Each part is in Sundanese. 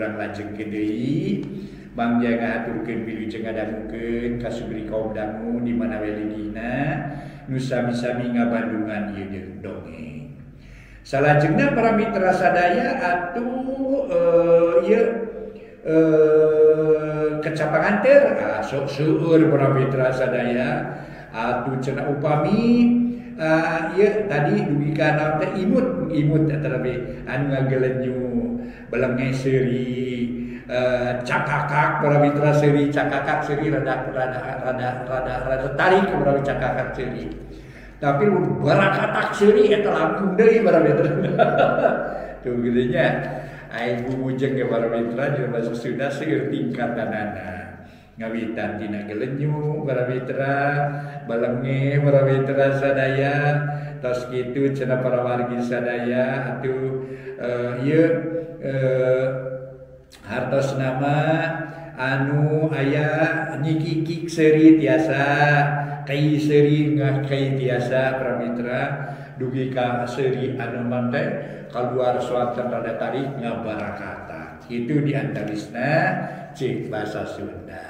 Urang lajengkeun deui Mang Jaya ngahaturkeun wilujeng ngadangukeun ka sugri kaum dangu di mana we ligina nu sami-sami ngabandungan ieu dongeng. Salajengna para mitra sadaya atuh ieu kecapanganter sok seueur para mitra sadaya atuh cenah upami ieu tadi dugi ka naon teh imut imut eta teh anu ngagelenyu belenge seuri cakakak para mitra seuri cakakak seuri rada rada rada rada rada tarik para cakakak seuri tapi mun barakatak seuri eta langkung deui para mitra tuh kitu nya aing bubujeng ge para mitra di bahasa Sunda seueur tingkatanana ngawitan tina gelenyu para mitra balenge para mitra sadaya tos kitu cenah para wargi sadaya atuh ieu hartos nama anu aya nyikikik seuri tiasa kai seuri ngakai tiasa para mitra dugi ka seuri anu mante kaluar suatan rada tarik ngabarakata itu diantawisna cek bahasa Sunda.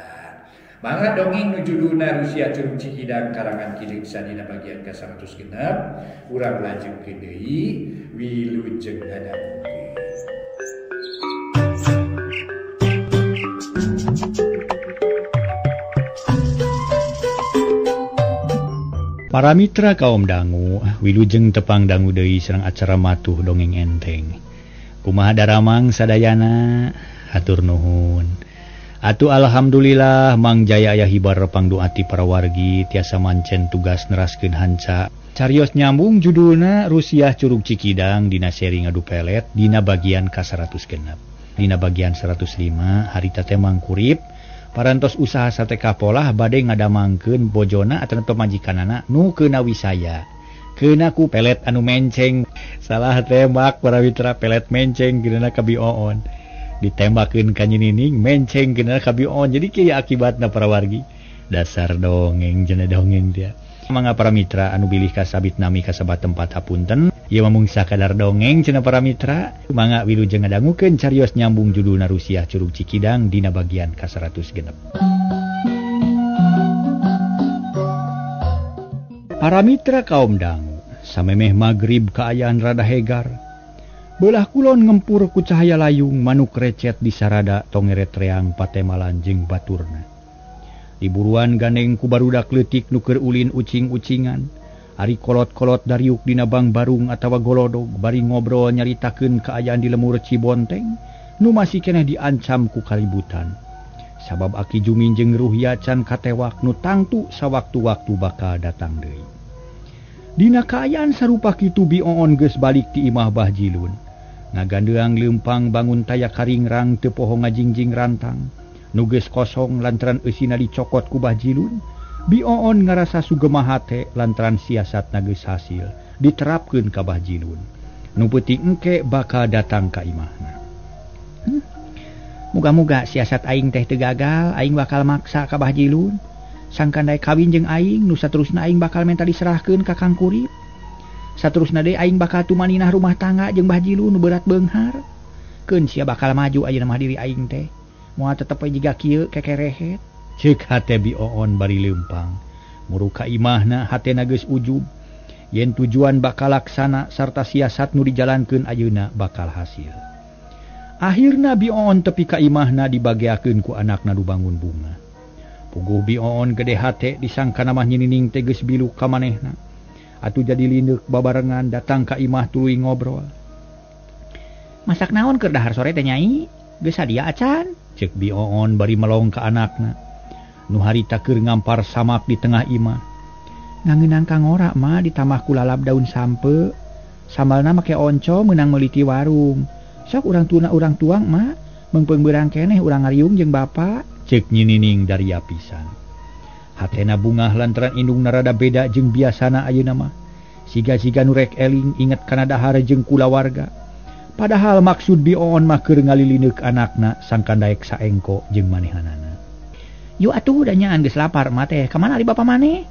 Mangga dongeng nu judulna Rusia Curug Cikidang karangan Ki Deksa dina bagian ka-106 urang lajengkeun deui wilujeng ngadangukeun. Para mitra kaum dangu, wilujeng tepang dangu deui sareng acara matuh dongeng enteng. Kumaha daramang sadayana, hatur nuhun. Atuh alhamdulillah Mang Jaya aya hibar pangdoa ti para wargi tiasa mancen tugas neraskeun hanca. Carios nyambung judulna Rusiah Curug Cikidang dina seri ngadu pelet dina bagian ka-106. Dina bagian 105 harita teh Mang Kurip parantos usaha sate kapolah bade ngadamangkeun bojona atawa pamajikanana nu keuna wisaya. Keuna ku pelet anu menceng. Salah tembak para mitra pelet menceng geuna ka Bioon. Ditembakeun ka Nyi Nining menceng geuna ka Bioon. Jadi kieu akibatna para wargi. Dasar dongeng cenah dongeng dia. Mangga para mitra anu bilih kasabit nami kasabat tempat hapunten. Ieu mah mung sakadar dongeng cenah para mitra. Mangga wilujeng ngadangukeun carios nyambung judulna Rusiah Curug Cikidang dina bagian ka-106. Para mitra kaum dangu, samemeh magrib kaayaan rada hegar. Belah kulon ngempur ku cahaya layung manuk recet di sarada tongeret reang patemalan jeung baturna. Diburuan gandeng ku barudak leutik nu keur ulin ucing-ucingan. Ari kolot-kolot dariuk dina bang barung atawa golodog bari ngobrol nyaritakeun kaayaan di lemur Cibonteng nu masih keneh diancam ku kaributan. Sabab Aki Jumin jeung Ruhya can katewak nu tangtu sawaktu-waktu bakal datang deui. Dina kaayaan sarupa kitu Bioon geus balik ti imah Bah Jilun. Ngagandeang leumpang bangun taya karingrang teu poho ngajingjing rantang. Nu geus kosong lantaran eusina dicokot ku Bah Jilun. Bioon ngarasa sugema hate lantaran siasatna geus hasil diterapkeun ka Bah Jilun. Nu peuting engke bakal datang ka imahna. Muga-muga siasat aing teh teu gagal, aing bakal maksa ka Bah Jilun. Sangkan daek kawin jeung aing, nu saterusna aing bakal menta diserahkeun ka Kang Kurip. Saterusna deui aing bakal tumaninah rumah tangga jeung Bah Jilun nu berat beunghar. Keun sia bakal maju ayeuna mah diri aing teh. Moal tetep we jiga kieu kekerehet. Ceuk hate Bioon bari leumpang. Muru ka imahna hatena geus ujub. Yen tujuan bakal laksana sarta siasat nu dijalankeun ayeuna bakal hasil. Akhirna Bioon tepi ka imahna dibageakeun ku anakna nu bangun bunga. Puguh Bioon gede hate disangkana mah Nyi Nining teh geus biluk ka manehna. Atuh jadi lindeuk babarengan datang ka imah tuluy ngobrol. Masak naon keur dahar sore teh Nyai? Geus sadia acan? Ceuk Bioon bari melong ka anakna. Nu harita keur ngampar samak di tengah imah. Ngangeunang ka ngora mah ditambah ku lalap daun sampe. Sambalna make onco meunang meuli ti warung. Sok urang tuna urang tuang mah meungpeung beurang keneh urang ngariung jeung bapa. Ceuk Nyi Nining daria pisan. Hatena bungah lantaran indungna rada beda jeung biasana ayeuna mah. Siga-siga nu rek eling inget kana dahar jeung kulawarga. Padahal maksud Bioon mah keur ngalilineuk anakna sangkan daek saengko jeung manehanana. Yu atuh da nyaan geus lapar mah teh. Ka mana ari bapa maneh?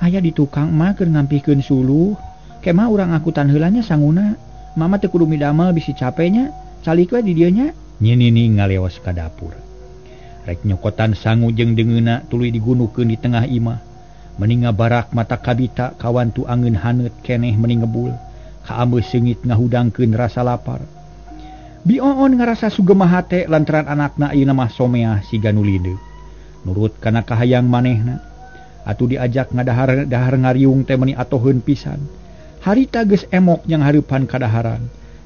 Aya di tukang mah keur ngampihkeun suluh. Kemah urang angkutan heula nya sanguna. Mama teu kudu midamel bisi capenya. Calik we di dieu nya. Nyi Nining ngaleos ka dapur. Rek nyokotan sangu jeung deungeuna tuluy digunukeun di tengah imah. Meni ngabarak mata kabita kawantu angeun haneut keneh meni ngebul. Kaambeus seungit ngahudangkeun rasa lapar. Bi Oon ngarasa sugema hate lantaran anakna ayeuna mah someah siga nu lindeu. Nurut kana kahayang manehna. Atuh diajak ngadahar dahar ngariung teh meuni atoheun pisan. Harita geus emok yang hareupan kadaharan.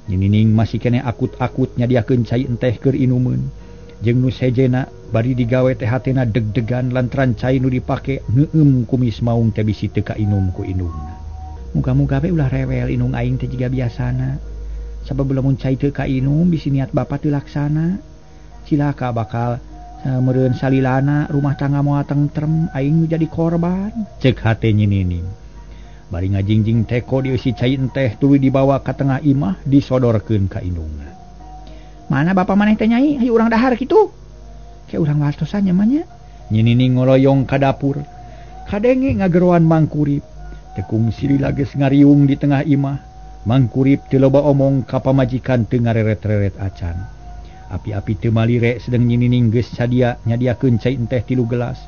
Nyi Nining masih keneh akut-akut nyadiakeun cai enteh keur inumeun. Jeung nu sejena bari digawe teh hatena deg-degan lantaran cai nu dipake ngeueum kumis maung teh bisi teu kainum ku indungna. Muga-muga we ulah rewel indung aing teh jiga biasana. Sabab lamun cai teu kainum bisi niat bapa teu laksana. Cilaka bakal meureun salilana rumah tangga moal tentrem aing nu jadi korban. Cek hate Nyi Nining. Bari ngajingjing teko dieusi cai enteh tuluy dibawa ka tengah imah disodorkeun ka indungna. Mana bapa maneh teh nyai? Hayu urang dahar kitu. Ke urang wartosan nya mah nya. Nyi Nining ngoloyong ka dapur. Kadenge ngageroan Mangkurip. Tekung silila geus ngariung di tengah imah. Mangkurip teu loba omong ka pamajikan teu ngareret-reret acan. Api-api teu malire sedeng Nyi Nining geus sadia nyadiakeun cai enteh 3 gelas.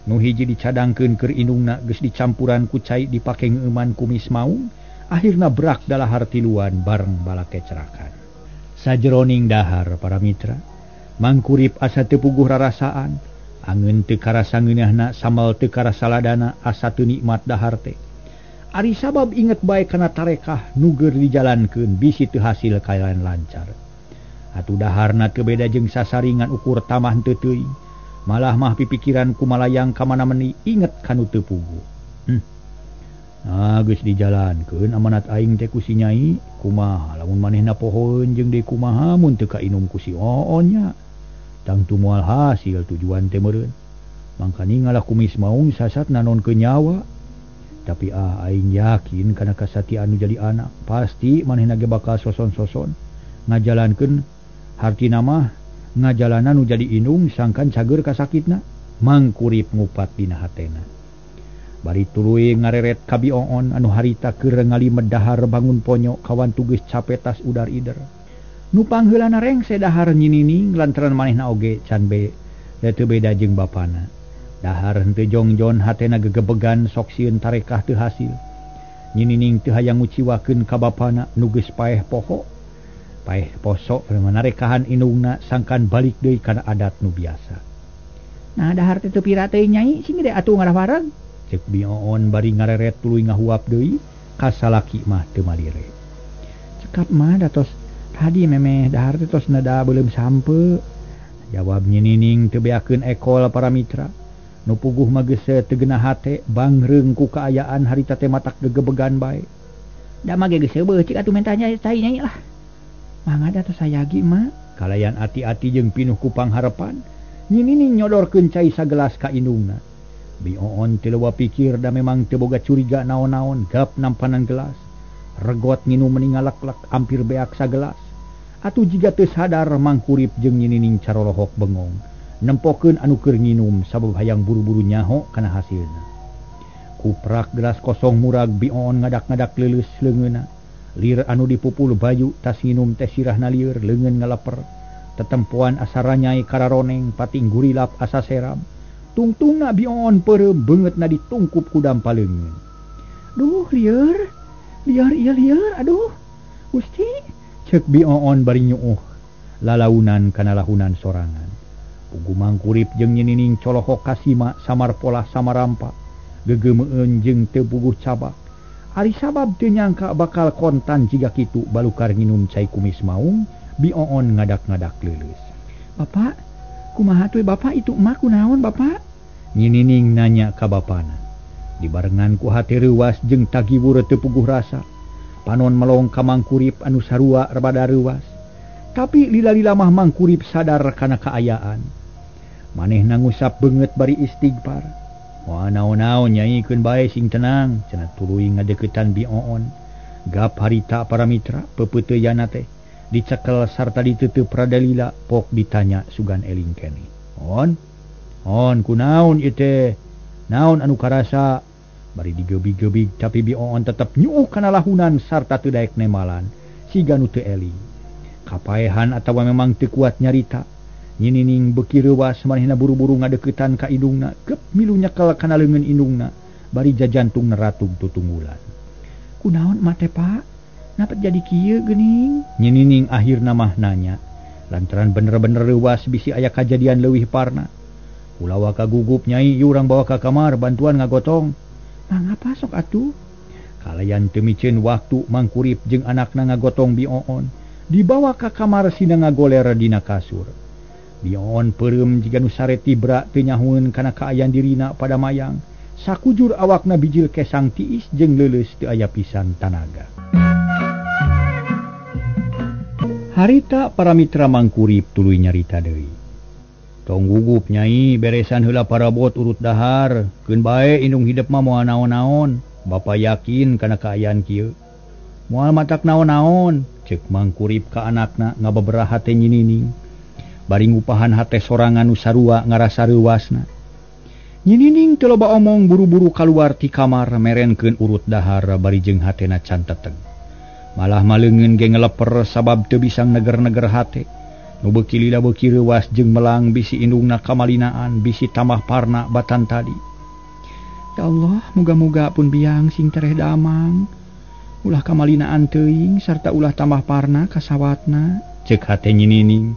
Nu hiji dicadangkeun keur indungna geus dicampuran ku cai dipake ngeueuman kumis maung, akhirna brak dalahar tiluan bareng balakecrakan. Sajeroning dahar para mitra, Mangkurip asa teu puguh rarasaan, angeun teu karasa ngeunahna sambal teu karasa ladana asa teu nikmat dahar teh. Ari sabab inget bae kana tarekah nu geur dijalankeun bisi teu hasil kalayan lancar. Atuh daharna teu beda jeung sasaringan ukur tamah teu teuing. Malah mah pipikiran kumalayang ka mana meni inget kanu teu puguh. Nah, geus dijalankeun amanat aing teh ku si Nyai, kumaha lamun manehna pohoeun jeung deui kumaha mun teu kainum ku si Oon nya. Tangtu moal hasil tujuan teh meureun. Mangkani ngalah kumis maung sasat nanonkeun nyawa. Tapi aing yakin kana kasatiaan nu jadi anak, pasti manehna ge bakal soson-soson ngajalankeun hartina mah ngajalanan nu jadi indung sangkan cager kasakitna. Mangkurip ngupat dina hatena. Bari tuluy ngareret ka Bi Oon anu harita keur ngalimed dahar bangun ponyo kawantu geus cape tas udar ider. Nu pangheulana rengse dahar Nyi Nining lantaran manehna oge can be da teu beda jeung bapana. Dahar henteu jongjon hatena gegebegan sok sieun tarekah teu hasil. Nyi Nining teu hayang nguciwakeun ka bapana nu geus paeh poho. Paeh poso manarekahan indungna sangkan balik deui kana adat nu biasa. Nah dahar teh teu pira teuing Nyai, sing gede atuh ngarawareg. Cek Bi Oon bari ngareret tuluy ngahuap deui ka salaki mah teu malire. Cekap mah da tos tadi memeh dahar teh tos nada beuleum sampe. Jawab Nyi Nining teu beakeun ekol para mitra. Nu puguh mah geus teu geunah hate bangreung ku kaayaan harita teh matak gegebegan bae. Da mah ge geus heubeut cik atuh mentanya cai Nyai lah. Mangga da tos sayagi mah. Kalayan ati-ati jeung pinuh ku pangharepan, Nyi Nining nyodorkeun cai sagelas ka indungna. Bi Oon teu loba pikir da memang teu boga curiga naon-naon gap nampanan gelas. Regot nginum meni ngaleklek ampir beak sagelas. Atuh jiga teu sadar Mangkurip jeung Nyi Nining carolohok bengong. Nempokeun anu keur nginum sabab hayang buru-buru nyaho kana hasilna. Kuprak gelas kosong murag Bi Oon ngadak-ngadak leuleus leungeunna. Lir anu dipupul bayu tas nginum teh sirahna lieur leungeun ngaleper. Tetempoan asa ranyai kararoneng pating gurilap asa seram. Tungtungna Bi Oon peureum beungeutna ditungkup ku dampa leungeun. Duh lieur, lieur ieu lieur aduh. Gusti, ceuk Bi Oon bari nyuuh lalaunan kana lahunan sorangan. Pugu Mangkurip jeung Nyi Nining colohok kasima samar polah samarampa. Gegeumeueun jeung teu puguh cabak. Ari sabab teu nyangka bakal kontan jiga kitu balukar nginum cai kumis maung, Bi Oon ngadak-ngadak leuleus. Bapak, kumaha tuh bapak itu emak kunaon bapak? Nyi Nining nanya ka bapana. Dibarengan ku hate reuwas jeung tagiwur teu puguh rasa. Panon melong ka Mangkurip anu sarua rada reuwas. Tapi lila-lila mah Mangkurip sadar kana kaayaan. Manehna ngusap beungeut bari istighfar. Wah naon-naon Nyai keun bae sing tenang, cenah tuluy ngadeukeutan Bi Oon. Gap harita para mitra peupeuteuyanna teh dicekel sarta diteuteub rada lila pok ditanya sugan eling keneh. On, on kunaon ieu teh? Naon anu karasa? Bari digeubig-geubig tapi Bi Oon tetep nyuuh kana lahunan sarta teu daek nemalan siga nu teu eling. Kapaehan atawa memang teu kuat nyarita. Nyinining beuki reuwas manehna buru-buru ngadeuketan ka indungna, gep milu nyekel kana leungeun indungna, bari jajantungna ratug tutunggulan. Kunaon emak teh Pak? Napa jadi kieu geuning? Nyinining akhirna mah nanya. Lantaran bener-bener reuwas bisi aya kajadian leuwih parna. Ulah waka gugup nyai, ieu urang bawa ka kamar bantuan ngagotong. Mangapa sok atuh? Kalayan teu miceun waktu Mangkurip jeung anakna ngagotong Bi Oon. Dibawa ka kamar sina ngagoler dina kasur. Bi Oon peureum jiga nu sare tibra teu nyahueun kana kaayaan dirina pada mayang. Sakujur awakna bijil kesang tiis jeung leuleus teu aya pisan tanaga. Harita para mitra Mangkurip tuluy nyarita deui. Tong gugup nyai, beresan heula parabot urut dahar, keun bae indung hidep mah moal naon-naon. Bapa yakin kana kaayaan kieu. Moal matak naon-naon, ceuk Mangkurip ka anakna ngababeraha teh nyinining. Bari ngupahan hate sorangan nu sarua ngarasa reuwasna. Nyinining teu loba omong buru-buru kaluar ti kamar merenkeun urut dahar bari jeung hatena can teteg. Malah maleungeun ge ngeleper sabab teu bisa neger-neger hate. Nu beuki lila beuki reuwas jeung melang bisi indungna kamalinaan bisi tambah parna batan tadi. Ya Allah, muga-muga pun biang sing tereh damang. Ulah kamalinaan teuing sarta ulah tambah parna kasawatna, ceuk hate nyinining.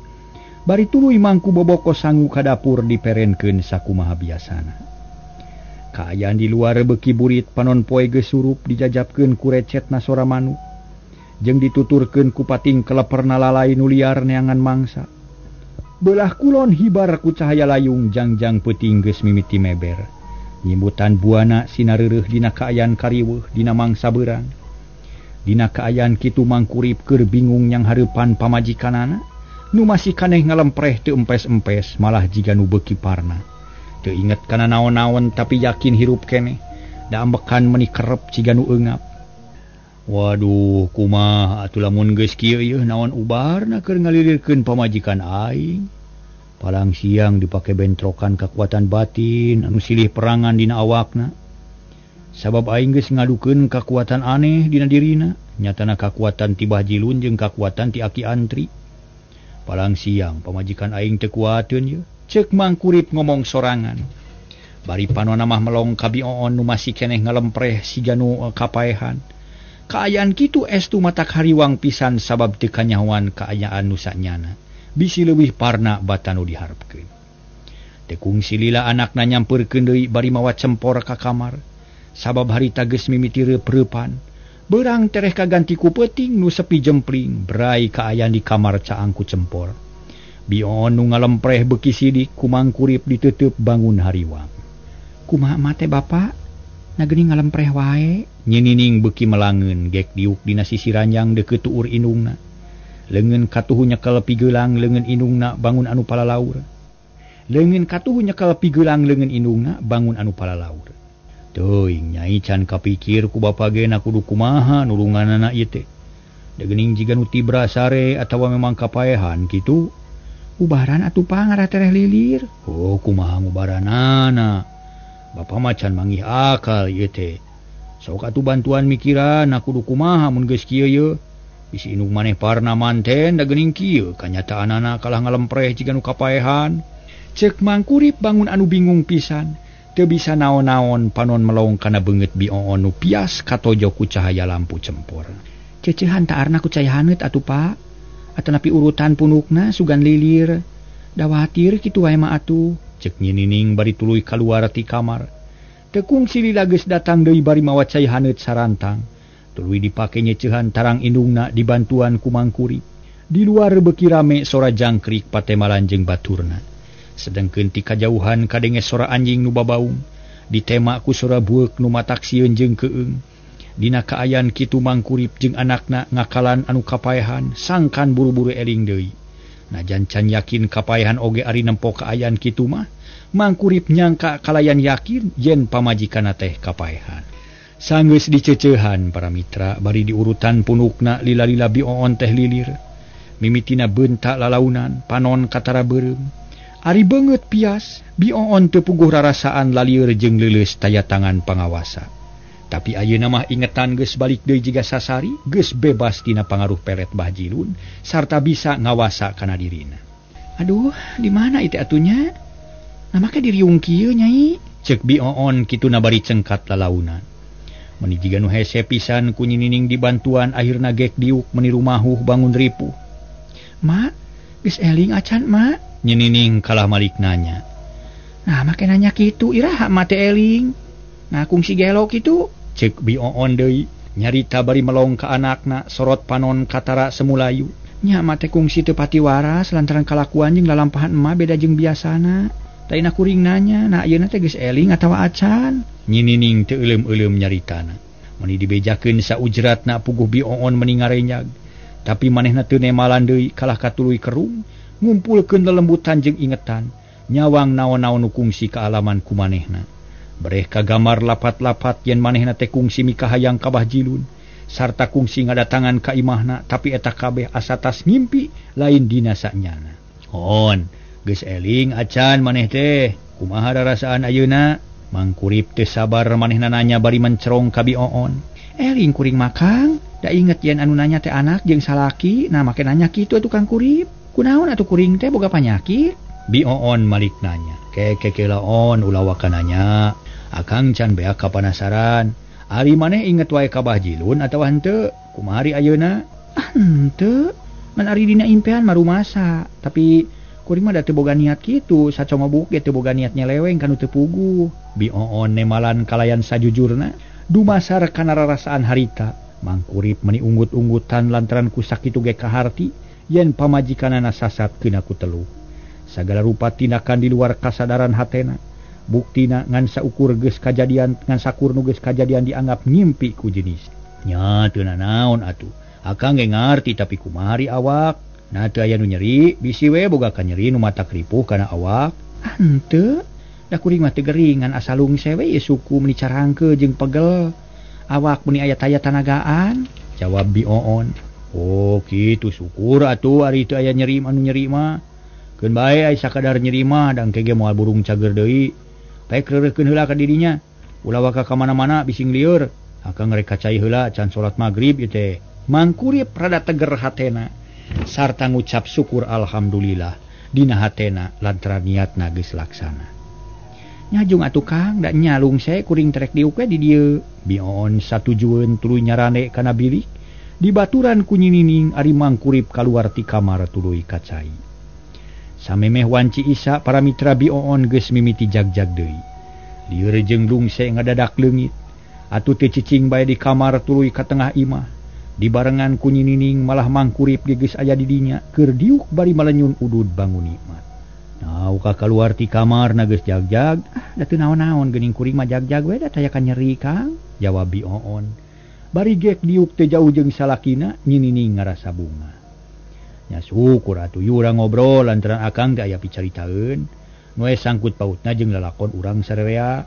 Bari tuluy mangku boboko sangu ka dapur diperenkeun sakumaha biasana. Kaayaan di luar beuki burit panon poe geus surup dijajabkeun ku recetna sora manuk. Jeung dituturkeun ku pating keleperna lalai nu liar neangan mangsa. Belah kulon hibar ku cahaya layung jangjang peuting geus mimiti meber. Nyimbutan buana sinareureuh dina kaayaan kariweuh dina mangsa beurang. Dina kaayaan kitu Mangkurip keur bingung yang hareupan pamajikanana nu masih kaneh ngalempreh teu empes-empes malah jiga nu beuki parna. Teu inget kana naon-naon tapi yakin hirup keneh. Da ambekan meuni kerep jiga nu eungap. Waduh, kumaha atuh lamun geus kieu ieu naon ubarna keur ngalilirkeun pamajikan aing. Palang siang dipake bentrokan kakuatan batin anu silih perangan dina awakna. Sabab aing geus ngadukeun kakuatan aneh dina dirina, nyatana kakuatan ti Bah Jilun jeung kakuatan ti Aki Antri. Palang siang pamajikan aing teu kuateun ieu, ceuk Mangkurip ngomong sorangan. Bari panona mah melong ka Bi Oon nu masih keneh ngalempreh siga nu kapaehan. Kaayaan kitu estu matak hariwang pisan sabab teu kanyahoan kaayaan nu sanyana. Bisi leuwih parna batan nu diharepkeun. Teu kungsi lila anakna nyampeurkeun deui bari mawa cempor ka kamar. Sabab harita geus mimiti reup-reupan. Beurang tereh kaganti ku peuting nu sepi jempling, berai kaayaan di kamar caang ku cempor. Bi Oon nu ngalempreh beuki sidik ku Mangkurip diteuteub bangun hariwang. Kumaha mah teh Bapak? Na geuning ngalempreh wae. Nyinining beuki melangeun gek diuk dina sisi ranjang deukeut tuur indungna. Leungeun katuhu nyekel pigelang leungeun indungna bangun anu palalaur. Leungeun katuhu nyekel pigelang leungeun indungna bangun anu palalaur. Teuing nyai can kapikir ku bapa ge na kudu kumaha nulunganana ieu teh. Da geuning jiga nu tibra sare atawa memang kapaehan kitu. Ubaran atuh pangarah tereh lilir. Oh kumaha ngubaranana. Bapa mah can manggih akal ieu teh. Sok atuh bantuan mikiran kudu kumaha mun geus kieu ye. Bisi indung maneh parna manten da geuning kieu kanyataanana kalah ngalempreh jiga nu kapaehan. Ceuk Mangkurip bangun anu bingung pisan. Teu bisa naon-naon panon melong kana beungeut Bi Oon nu pias katojo ku cahaya lampu cempor. Cecehan taarna ku cai haneut atuh Pak. Atanapi urutan punukna sugan lilir. Dawatir kitu wae mah atuh. Ceuk nyinining bari tuluy kaluar ti kamar. Teu kungsi lila geus datang deui bari mawa cai haneut sarantang. Tuluy dipake nyecehan tarang indungna dibantuan ku Mangkurip. Di luar beuki rame sora jangkrik patemalan jeung baturna. Sedengkeun ti kajauhan kadenge sora anjing nu babaung, ditema ku sora bueuk nu matak sieun jeung keung. Dina kaayaan kitu Mangkurip jeung anakna ngakalan anu kapaehan sangkan buru-buru eling deui. Najan can yakin kapaehan oge ari nempo kaayaan kitu mah, Mangkurip nyangka kalayan yakin yen pamajikanna teh kapaehan. Sanggeus diceceuhan para mitra bari diurutan punukna lila-lila Bi Oon teh lilir. Mimitina beunta lalaunan, panon katara beureum. Ari beungeut pias, Bi Oon teu puguh rarasaan lalieur jeung leuleus taya tangan pangawasa. Tapi ayeuna mah ingetan geus balik deui jiga sasari, geus bebas tina pangaruh pelet Bah Jilun sarta bisa ngawasa kana dirina. Aduh, di mana itu atunya? Nah make diriung kieu Nyai. Ceuk Bi Oon kituna bari cengkat lalaunan. Meni jiga nu hese pisan ku Nyi Nining dibantuan akhirna gek diuk meni rumahuh bangun ripuh. Ma, geus eling acan, Ma? Nyi Nining kalah malik nanya. Nah make nanya kitu iraha ma teh eling? Nah kungsi gelo kitu. Ceuk Bi Oon deui nyarita bari melong ka anakna sorot panon katara semulayu. Nya ma teh kungsi teu pati waras lantaran kalakuan jeung lalampahan emak beda jeung biasana. Taina kuring nanya, nah ayeuna teh geus eling atawa acan? Nyi Nining teu euleum-euleum nyaritana. Meni dibejakeun saujratna puguh Bi Oon meni ngarenyag. Tapi manehna teu nemalan deui kalah katuluy kerung, ngumpulkeun lelembutan jeung ingetan, nyawang naon-naon nu kungsi kaalaman ku manehna. Bereh kagamar lapat-lapat yen manehna teh kungsi mikahayang ka Bah Jilun sarta kungsi ngadatangan ka imahna, tapi eta kabeh asa tas ngimpi lain dina sanyana. On, geus eling acan maneh teh, kumaha rarasaan ayeuna? Mangkurip teu sabar manehna nanya bari mencerong ka Bi Oon. Eling kuring makang, da inget yen anu nanya teh anak jeung salaki, nah make nanya kitu atuh Kang Kurip. Kunaon atuh kuring teh boga panyakit? Bi Oon malik nanya. Keke laon ulah waka nanya. Akang can beak kapanasaran. Ari maneh inget wae ka Bah Jilun atawa henteu? Kumaha ari ayeuna? Ah henteu. Man ari dina impean mah rumasa, tapi kuring mah da teu boga niat kitu, sacomobuk ge teu boga niat nyeleweng kanu teu puguh. Bi Oon nemalan kalayan sajujurna dumasar kana rarasaan harita. Mangkurip meni unggut-unggutan lantaran ku sakitu ge kaharti yen pamajikanana sasat keuna ku telu. Sagala rupa tindakan di luar kasadaran hatena. Buktina ngan saukur geus kajadian ngan sakur nu geus kajadian dianggap ngimpi ku jenis. Nya teu nanaon atuh. Akang ge ngarti tapi kumaha ari awak? Nah teu aya nu nyeri, bisi we boga kanyeri nu mata kripuh kana awak. Ah henteu. Da kuring mah teu gering ngan asa lungse we ieu suku meni carangke jeung pegel. Awak meni aya taya tanagaan, jawab Bi Oon. Oh kitu syukur atuh ari teu aya nyeri anu nyeri mah. Keun bae ai sakadar nyeri mah da engke ge moal burung cager deui. Paek reureuhkeun heula ka dirinya. Ulah waka ka mana-mana bising lieur. Akang rek kacai heula can salat magrib ieu teh. Mangkurip rada teger hatena sarta ngucap syukur alhamdulillah dina hatena lantaran niatna geus laksana. Nyajung atuh Kang, da nya lungse kuring terek diuk we di dieu. Bi Oon satujueun tuluy nyarane kana bilik dibaturan ku Nyi Nining ari Mangkurip kaluar ti kamar tuluy kacai. Samemeh wanci Isa para mitra Bi Oon geus mimiti jagjag deui. Lieur jeung lungse ngadadak leungit. Atuh teu cicing bae di kamar tuluy ka tengah imah. Dibarengan ku Nyi Nining malah Mangkurip ge geus aya di dinya keur diuk bari malenyun udud bangun nikmat. Nah, ka kaluar ti kamar na geus jagjag. Ah, da teu naon-naon geuning kuring mah jagjag we da taya ka nyeri Kang, jawab Bi Oon. Bari gek diuk teu jauh jeung salakina, Nyi Nining ngarasa bunga. Nya syukur atuh urang ngobrol lantaran akang teh aya picaritaeun. Nu sangkut pautna jeung lalakon urang sarerea.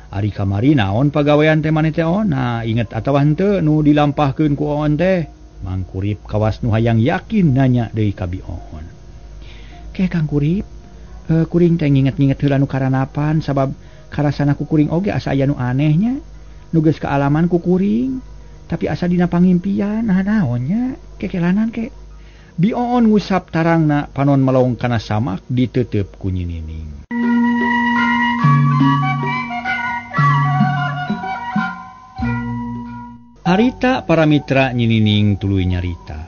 Ari kamari naon pagawean teh maneh teh On? Nah, inget atawa henteu nu dilampahkeun ku Oon teh? Mangkurip kawas nu hayang yakin nanya deui ka Bi Oon. Ke Kang Kurip, kuring teh nginget-nginget heula nu karanapan sabab karasana ku kuring oge asa aya nu anehnya. Nu geus kaalaman ku kuring, tapi asa dina pangimpian, nah naon nya? Kekelanan ke. Bi Oon ngusap tarangna panon melong kana samak diteuteup ku Nyi Nining. Harita para mitra Nyi Nining tuluy nyarita.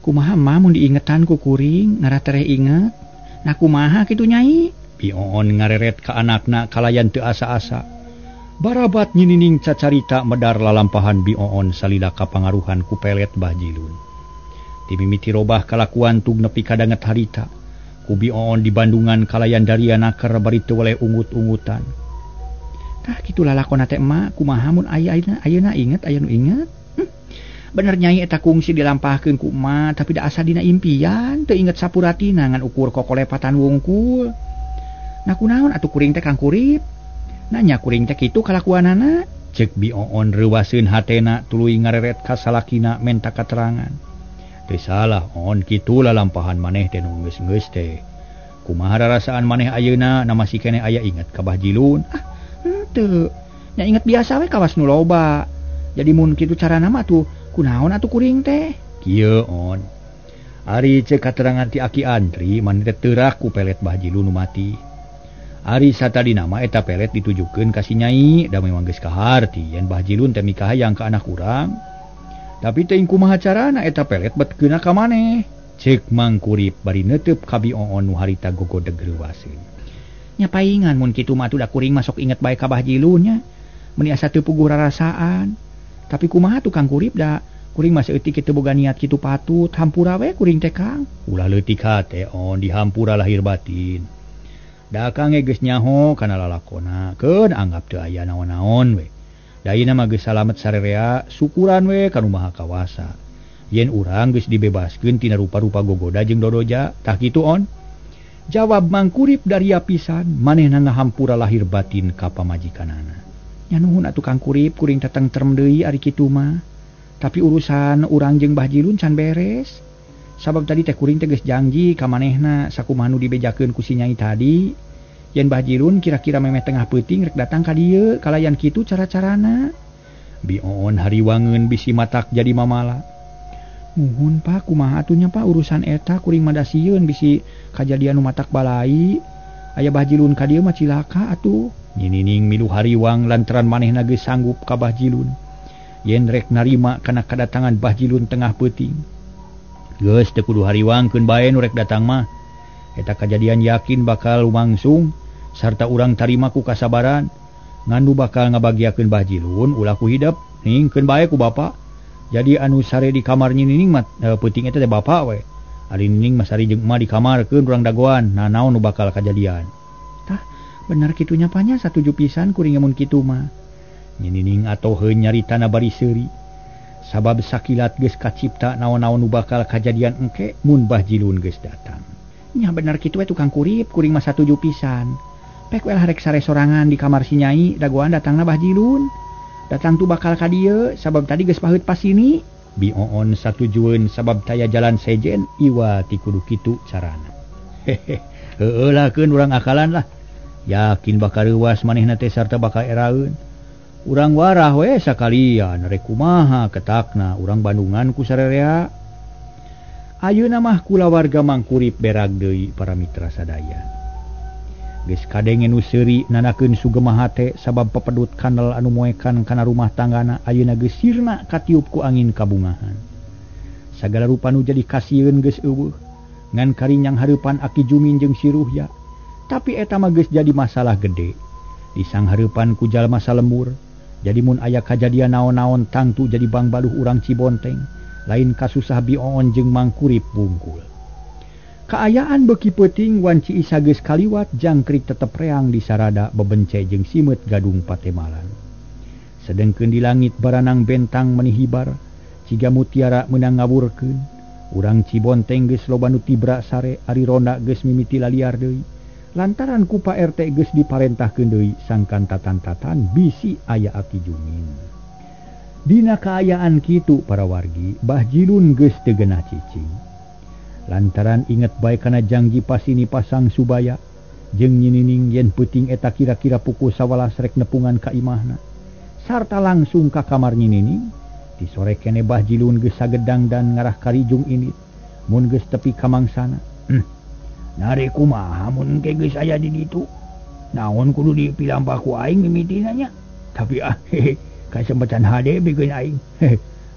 Kumaha mah mun diingetan ku kuring ngara tereh inget. Nah kumaha kitu Nyai? Bi Oon ngareret ka anakna kalayan teu asa-asa. Barabat Nyi Nining cacarita medar lalampahan Bi Oon salila kapangaruhan ku pelet Bah Jilun. Timimiti robah kalakuan tug nepi kadanget harita. Ku Bi Oon di Bandungan kalayan daria naker bari teu weleh ungut-ungutan. Tah kitu lalakonna teh emak kumaha mun aya ayeuna inget aya nu inget. Bener Nyai eta kungsi dilampahkeun ku emak tapi da asa dina impian teu inget sapuratina ngan ukur kokolepatan wungkul. Nah kunaon atuh kuring teh Kang Kurip? Nanya kuring teh kitu kalakuanana? Ceuk Bi Oon reuwaseun hatena tuluy ngareret ka salakina menta katerangan. Teu salah On kitu lalampahan maneh teh nu geus-geus teh. Kumaha rarasaan maneh ayeuna na masih keneh aya inget ka Bah Jilun? Ah, henteu. Nya inget biasa we kawas nu loba. Jadi mun kitu carana mah tuh kunaon atuh kuring teh? Kieu on. Ari ceuk katerangan ti Aki Andri maneh teh teurak ku pelet Bah Jilun nu mati. Ari satadina mah eta pelet ditujukeun ka si Nyai da memang geus kaharti yen Bah Jilun teh mikahayang ka anak urang. Tapi teuing kumaha carana eta pelet bet keuna ka maneh? Ceuk Mang Kurip bari neuteub ka Bi Oon nu harita gogodeg reuwaseun. Nya paingan mun kitu mah atuh da kuring mah sok inget bae ka Bah Jilun nya. Meuni asa teu puguh rarasaan. Tapi kumaha tukang Kurip da kuring mah saeutik kitu boga niat kitu patut hampura we kuring teh Kang. Ulah leutik hate on dihampura lahir batin. Da Kang ge geus nyaho kana lalakona keun anggap teu aya naon-naon we. Da ayeuna mah geus salamet sarerea syukuran we ka nu Maha Kawasa. Yen urang geus dibebaskeun tina rupa-rupa gogoda jeung dodoja tah kitu on. Jawab Mang Kurip daria pisan manehna ngahampura lahir batin ka pamajikanana. Nya nuhun atuh Kang Kurip kuring tatengtrem deui ari kitu mah. Tapi urusan urang jeung Bah Jilun can beres. Sabab tadi teh kuring teh geus janji ka manehna sakumaha nu dibejakeun ku si Nyai tadi. Yen Bah Jilun kira-kira memeh tengah peuting rek datang ka dieu kalayan kitu cara-carana. Bi Oon hariwangeun bisi matak jadi mamala. Muhun Pak kumaha atuh nya Pak urusan eta kuring mah da sieun bisi kajadian nu matak balai. Aya Bah Jilun ka dieu mah cilaka atuh. Nyi Nining milu hariwang lantaran manehna geus sanggup ka Bah Jilun. Yen rek narima kana kadatangan Bah Jilun tengah peuting. Geus teu kudu hariwangkeun bae nu rek datang mah. Eta kajadian yakin bakal lumangsung sarta urang tarima ku kasabaran. Ngan nu bakal ngabagiakeun Bah Jilun ulah ku hidep ningkeun bae ku bapa. Jadi anu sare di kamar Nyi Nining mah peuting eta teh bapa we. Ari Nining mah sare jeung emak di kamarkeun urang dagoan. Nah naon nu bakal kajadian. Tah bener kitu nya panya satuju pisan kuring mun kitu mah. Nyi Nining atoheun nyaritana bari seuri. Sabab sakilat geus kacipta naon-naon nu bakal kajadian engke mun Bah Jilun geus datang. Nya bener kitu we tukang Kurip kuring mah satuju pisan. Pek we lah rek sare sorangan di kamar si Nyai dagoan datangna Bah Jilun. Datang tu bakal ka dieu sabab tadi geus paheut pasini. Bi Oon satujueun sabab taya jalan sejen iwa ti kudu kitu carana. Hehe, heueuh lah keun urang akalan lah. Yakin bakal reuwas manehna teh sarta bakal eraeun. Urang warah we sakalian rek kumaha ketakna urang Bandungan ku sarerea. Ayeuna mah kulawarga Mang Kurip berag deui para mitra sadaya. Geus kadenge nu seuri nanakeun sugema hate sabab pepedut kandel anu moekan kana rumah tanggana ayeuna geus sirna katiup ku angin kabungahan. Sagala rupa nu jadi kasieun geus eueuh ngan karinyang hareupan Aki Jumin jeung si Ruhya. Tapi eta mah geus jadi masalah gede. Disang hareupan ku jalma salembur. Jadi mun aya kajadian naon-naon tangtu jadi bangbaluh urang Cibonteng, lain kasusah Bi Oon jeung Mang Kurip bungkul. Kaayaan beuki peuting wanci Isa geus kaliwat jangkrik tetep reang di sarada bebence jeung simeut gadung patemalan. Sedengkeun di langit baranang bentang meni hibar, ciga mutiara meunang ngawurkeun. Urang Cibonteng geus loba nu tibra sare ari ronda geus mimiti laliar deui. Lantaran ku Pak RT geus diparentahkeun deui sangkan tatan-tatan bisi aya Aki Jumin. Dina kaayaan kitu para wargi, Bah Jilun geus teu geunah cicing. Lantaran inget bae kana janji pasini pasang subaya jeung Nyi Nining yen peuting eta kira-kira pukul 11 rek nepungan ka imahna. Sarta langsung ka kamar Nyi Nining, di sore kene Bah Jilun geus sagedang dan ngarah karijung init mun geus tepi ka mangsana. Nare kumaha mun engke geus aya di ditu. Naon kudu dipilampah ku aing mimitina nya. Tapi ah hehe kasempetan hade bikin aing.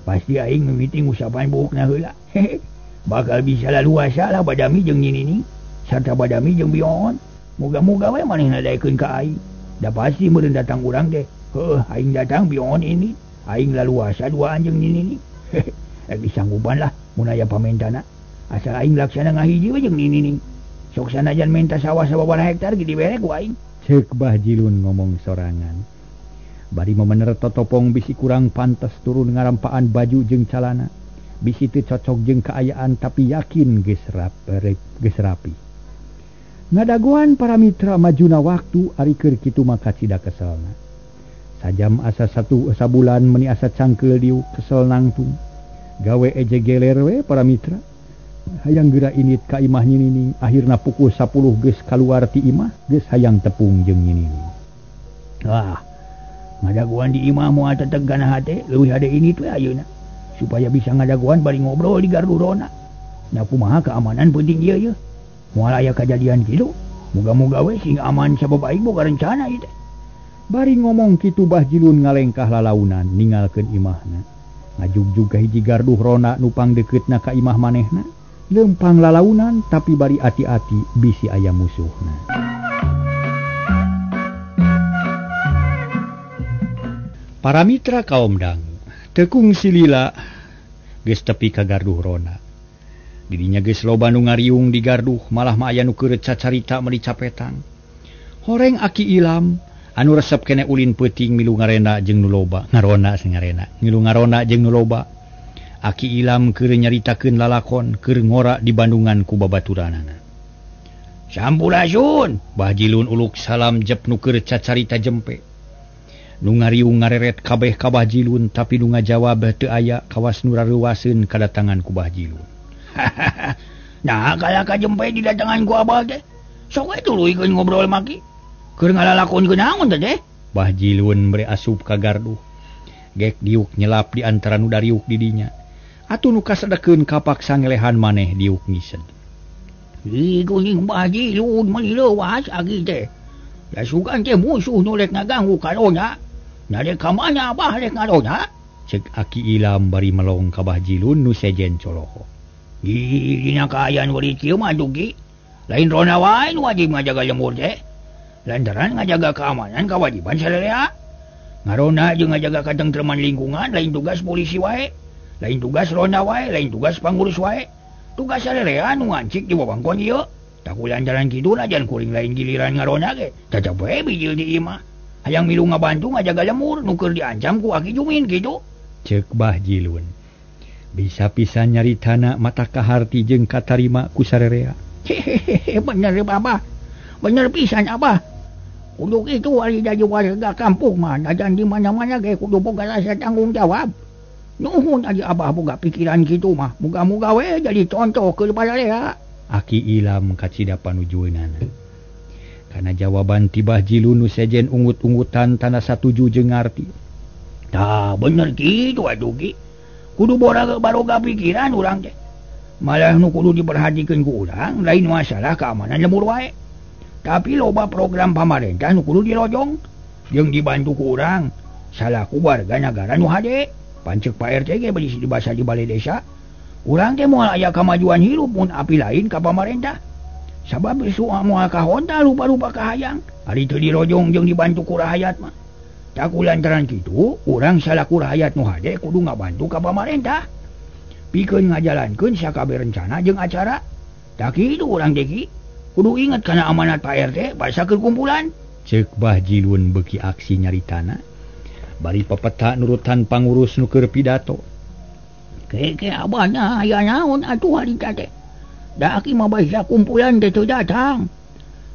Pasti aing mimiti ngusapan buukna heula. Hehe. Bakal bisa laluasa lah badami jeung Nyi Nining sarta badami jeung Bi Oon. Moga-moga we manehna daekeun ka aing. Da pasti meureun datang urang teh. Heuh, aing datang Bi Oon ini. Aing laluasa duaan jeung Nyi Nining. Hehe. Disanggupan lah mun aya pamentana. Asal aing laksana ngahiji we jeung Nyi Nining. Sok sanajan minta sawah sababaraha hektar ge dibere ku aing. Ceuk Bah Jilun ngomong sorangan. Bari memener totopong bisi kurang pantas turun ngarampaan baju jeung calana. Bisi teu cocok jeung kaayaan tapi yakin geus rapi. Ngadagoan para mitra majuna waktu ari keur kitu mah kacida keselna. Sajam asa satu sabulan meni asa cangkeul diuk kesel nangtung. Gawe eje geler we para mitra. Hayang geura init ka imah Nyi Nining, akhirna pukul 10 geus kaluar ti imah, geus hayang tepung jeung Nyi Nining. Ah, Ngadaguan di imah moal teteg kana hate, leuwih hade ini teh ayeuna supaya bisa ngadaguan bari ngobrol di gardu ronda. Nya kumaha keamanan penting ieu ye. Moal aya kajadian kitu. Muga-muga we sing aman sabab aing boga rencana ieu teh. Bari ngomong kitu Bah Jilun ngalengkah lalaunan ningalkeun imahna. Ngajugjug ka hiji garduh ronda nu pangdekeutna ka imah manehna. Lempang lalaunan tapi bari ati-ati bisi aya musuhna. Para mitra kaum dangu, tekung silila geus tepi ka garduh ronda. Didinya geus loba nu ngariung di garduh, malah mah aya nu keur cacarita meuli capetan. Horeng Aki Ilam anu resep kene ulin peuting milu ngarena jeung nu loba, ngarona sing ngarena, milu ngarona jeung nu loba. Aki Ilam keur nyaritakeun lalakon keur ngora di Bandungan ku babaturanana. Sampurasun, Bah Jilun uluk salam jep nu keur cacarita jempe. Nu ngariung ngareret kabeh ka Bah Jilun tapi nu ngajawab teu aya kawas nu rareuwaseun kadatangan ku Bah Jilun. Nah, kala ka jempe didatangan ku abah teh. Sok we tuluykeun ngobrol maki. Keur ngalalakon kunaon teh? Bah Jilun bere asup ka garduh. Gek diuk nyelap di antara nu dariuk di dinya. Atuh nu kasedekeun kapaksa ngelehan maneh diuk ngised. Ih, kuning Bah Jilun meuli leuwas agi teh. Da sugan teh musuh nu rek ngaganggu ka ronda. Nya rek ka mana abah rek ngaronda? Cek Aki Ilam bari melong ka Bah Jilun nu sejen coloho. Ih, dina kaayaan weuri kieu mah dugi. Lain ronda wae nu wajib ngajaga lembur teh. Lantaran ngajaga keamanan kewajiban sararea. Ngaronda jeung ngajaga katengtreman lingkungan lain tugas polisi wae, lain tugas ronda wae, lain tugas pangurus wae. Tugas sararea nu ngancik di wewengkon ieu. Taku lantaran kitu najan kuring lain giliran ngaronda ge, tetep we bijil di imah. Hayang milu ngabantu ngajaga lemur nu keur diancam ku Aki Jumin kitu. Ceuk Bah Jilun. Bisa pisan nyaritana mata kaharti jeung katarima ku sarerea. Hehehe, bener Abah. Bener pisan Abah. Kudu kitu ari jadi warga kampung mah najan di mana-mana ge kudu boga rasa tanggung jawab. Nuhun aja Abah boga pikiran kitu mah. Muga-muga we jadi contoh keur bararea. Aki Ilam kacida panujueunana. Kana jawaban ti Bah Jilun nu sejen ungut-ungutan tanda satuju jeung ngarti. Tah bener kitu atuh Ki. Kudu baroga pikiran urang teh. Malah nu kudu diperhatikeun ku urang lain masalah keamanan lembur wae. Tapi loba program pamarentah nu kudu dirojong jeung dibantu ku urang salaku warga nagara nu hade. Pancek Pak RT ge bari dibasa di balai desa. Urang teh moal aya kamajuan hirup mun api lain ka pamarentah. Sabab besuk moal kahonta rupa-rupa kahayang. Ari teu dirojong jeung dibantu ku rahayat mah. Taku lantaran kitu urang salaku rahayat nu hade kudu ngabantu ka pamarentah. Pikeun ngajalankeun sakabeh rencana jeung acara. Tak kitu urang teh Ki. Kudu inget kana amanat Pak RT basa keur kumpulan. Ceuk Bah Jilun beuki aksi nyaritana. Bari pepeta nurutan pangurus nu keur pidato. Keke abahna aya naon atuh harita teh. Da aki mah basa kumpulan teh teu datang.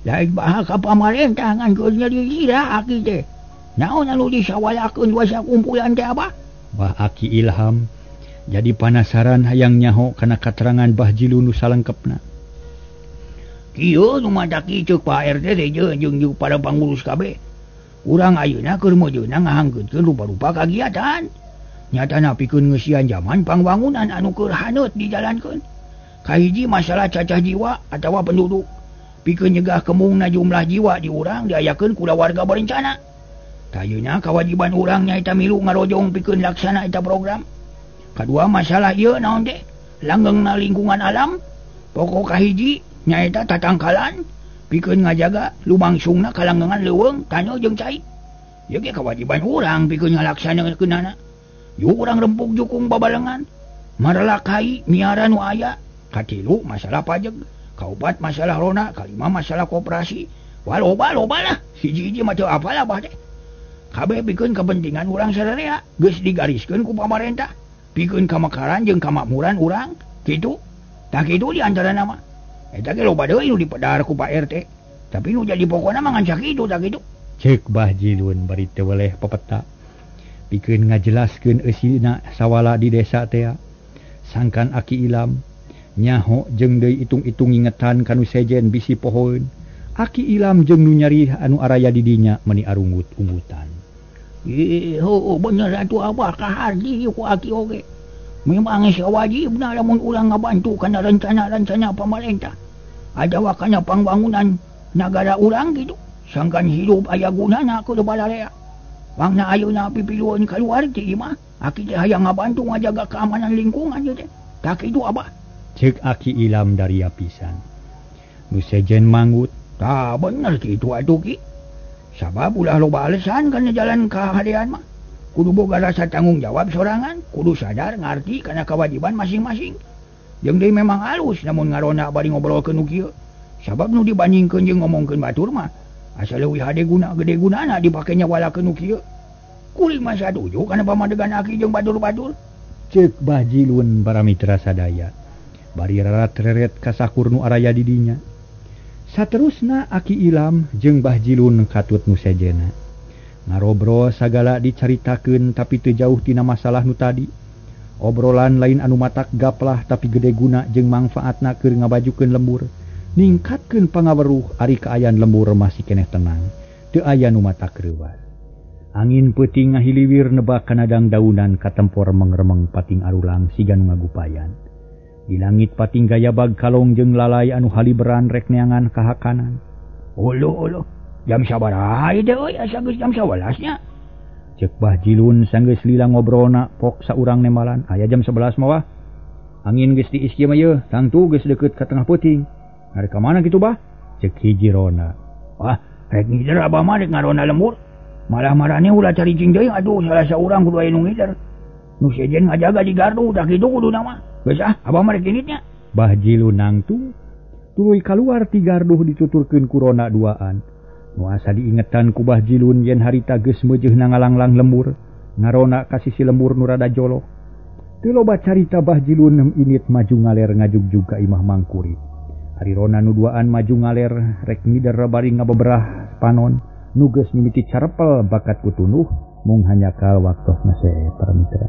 Lain baha ka pamarentah ngan keur nyeri sirah aki teh. Naon anu disawalakeun basa kumpulan teh abah? Bah Aki Ilham jadi panasaran hayang nyaho kana katerangan Bah Jilun nu salengkepna. Kieu nu matak ceuk Pak RT teh jeung para pangurus kabeh. Urang ayeuna keur mejeuna ngahangkeutkeun rupa-rupa kagiatan. Nyatana pikeun ngeusian jaman pangwangunan anu keur haneut dijalankeun. Kahiji masalah cacah jiwa atawa penduduk. Pikeun nyegah kemungna jumlah jiwa di urang diayakeun kulawarga berencana. Ayeuna kawajiban urang nyaeta milu ngarojong pikeun laksana eta program. Kadua masalah ieu naon teh? Langgengna lingkungan alam. Pokok kahiji nyaeta tatangkalan pikeun ngajaga lumangsungna kalanggengan leuweung taneuh jeung cai. Ieu ge kawajiban urang pikeun ngalaksanakeunana. Yuk urang rempug jukung babalengan. Maralakai miara nu aya. Katilu masalah pajak, kaopat masalah rona, kalima masalah koperasi. Wah loba-loba lah, hiji-hiji mah teu apal abah teh. Kabeh pikeun kepentingan urang sararea geus digariskeun ku pamarentah. Pikeun kamekaran jeung kamakmuran urang kitu. Tah kitu di antarana mah. Eta ge loba deui nu dipedar ku Pak RT. Tapi nu jadi pokona mah ngan sakitu tah kitu. Ceuk Bah Jilun bari teu weleh pepeta. Pikeun ngajelaskeun eusina sawala di desa teh. Sangkan Aki Ilam nyaho jeung deui itung-itung ngingetan kanu sejen bisi pohoeun. Aki Ilam jeung nu nyari anu araya di dinya meuni arunggut-unggutan. Ih, heuh bener atuh abah kahardi ku aki oge. Memang geus wajibna lamun urang ngabantu kana rencana-rencana pamarentah. Adawa kana pangbangunan nagara urang kitu. Sangkan hirup aya gunana kudu balarea. Wangna ayeuna pipilueun kaluar ti imah, aki teh hayang ngabantu ngajaga keamanan lingkungan ieu teh. Tah kitu abah. Ceuk Aki Ilam daria pisan. Nu sejen manggut. Tah bener kitu atuh ki. Sabab ulah loba alesan kana jalan kahadean mah. Kudu boga rasa tanggung jawab sorangan, kudu sadar ngarti kana kewajiban masing-masing. Jeung deui memang halus namun ngarona bari ngobrolkeun nu kieu. Sabab nu dibandingkeun jeung ngomongkeun batur mah asa leuwih hade guna gede gunana dipake nyawalakeun nu kieu. Kuring mah satuju kana pamadegan aki jeung batur-batur. Ceuk Bah Jilun para mitra sadaya. Bari rarat-reret ka sakur nu araya di dinya. Saterusna Aki Ilam jeung Bah Jilun katut nu sejena. Ngarobrol sagala dicaritakeun tapi teu jauh tina masalah nu tadi. Obrolan lain anu matak gaplah tapi gede guna jeung mangfaatna keur ngabajukeun lembur. Ningkatkeun pangaweruh ari kaayaan lembur masih keneh tenang. Teu aya nu matak reuwas. Angin peuting ngahiliwir nebak kana dangdaunan katempor mengremeng pating arulang siga nu ngagupayan. Di langit pating gayabag kalong jeung lalai anu haliberan rek neangan kahakanan. Uluh uluh, jam sabaraha ieu teh euy asa geus jam 11 nya. Ceuk Bah Jilun sanggeus lila ngobrolna pok saurang nemalan. Aya jam 11 mah wah. Angin geus tiis kieu mah yeuh, tangtu geus deukeut ka tengah peuting. Arek ka mana kitu bah? Ceuk hiji rona. Wah, rek ngider abah mah rek ngarona lembur. Malah marane ulah caricing deui atuh salah saurang kudu aya nu ngider. Nu sejen ngajaga di gardu tah kitu kuduna mah. Geus ah, abah mah rek inditnya. Bah Jilun nangtung tuluy kaluar ti garduh dituturkeun ku rona duaan. Nu asa diingetan ku Bah Jilun yen harita geus meujeuhna ngalanglang lembur, ngarona ka sisi lembur nu rada jolok. Teu loba carita Bah Jilun init maju ngaler ngajugjug ka imah Mangkuri. Ari rona nu duaan maju ngaler rek ngider bari ngabeberah panon nu geus mimiti carepel bakat ku tunuh mung hanyakal waktosna see para mitra.